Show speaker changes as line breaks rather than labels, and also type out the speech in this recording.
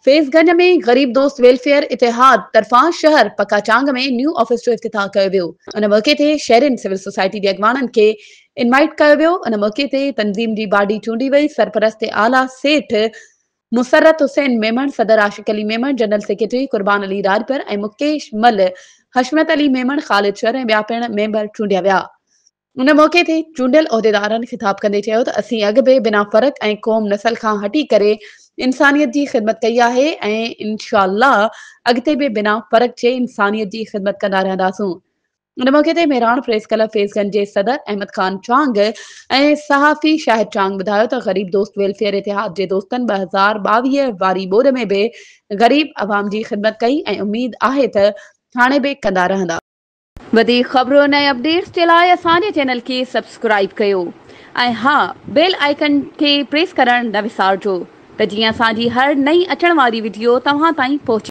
فيض گنج ۾ غريب دوست ويلفيئر اتحاد طرفان شهر پڪا چانگ ۾ نيو آفيس جو افتتاح ڪيو ويو. ان موقعي تي شهرين سول سوسائٽي جي اڳواڻن کي انوائيٽ ڪيو ويو. ان موقعي تي تنظيم جي باڊي چونڊي وئي. سرپرست اعليٰ سيٺ مسرت حسين ميمڻ، صدر عاشق علي ميمڻ، جنرل سيڪريٽري قربان علي راڄپر ۽ مڪيش مل، حشمت علي ميمڻ، خالد شر ۽ ٻيا پڻ ميمبر چونڊيا ويا. ان موقعي تي چونڊيل عهديدارن خطاب ڪندي چيو ته اسين اڳ به بنا فرق ۽ قوم نسل کان هٽي ڪري انسانيت جي خدمت ڪئي آهي ۽ انشاء الله اڳتي به بنا فرق جي انسانيت جي خدمت ڪندا رهنداسون. ان موقعي تي مهراڻ پريس ڪلب فيض گنج جي صدر احمد خان چانگ ۽ صحافي شاهد چانگ ٻڌايو ته غريب دوست ويلفيئر اتحاد جي دوستن 2022 واري ٻوڏ ۾ به غريب عوام جي خدمت ڪئي ۽ اميد آهي ته هاڻي به ڪندا رهندا. وڌيڪ خبرن ۽ اپڊيٽس جي لاء اسان جي چينل کي سبسڪرائيب ڪيو ۽ ها بيل آئيڪن کي پريس ڪرڻ نه وسارجو ته جيئن اسان جي هر نئين اچڻ واري وڊيو توهان تائين پهچي.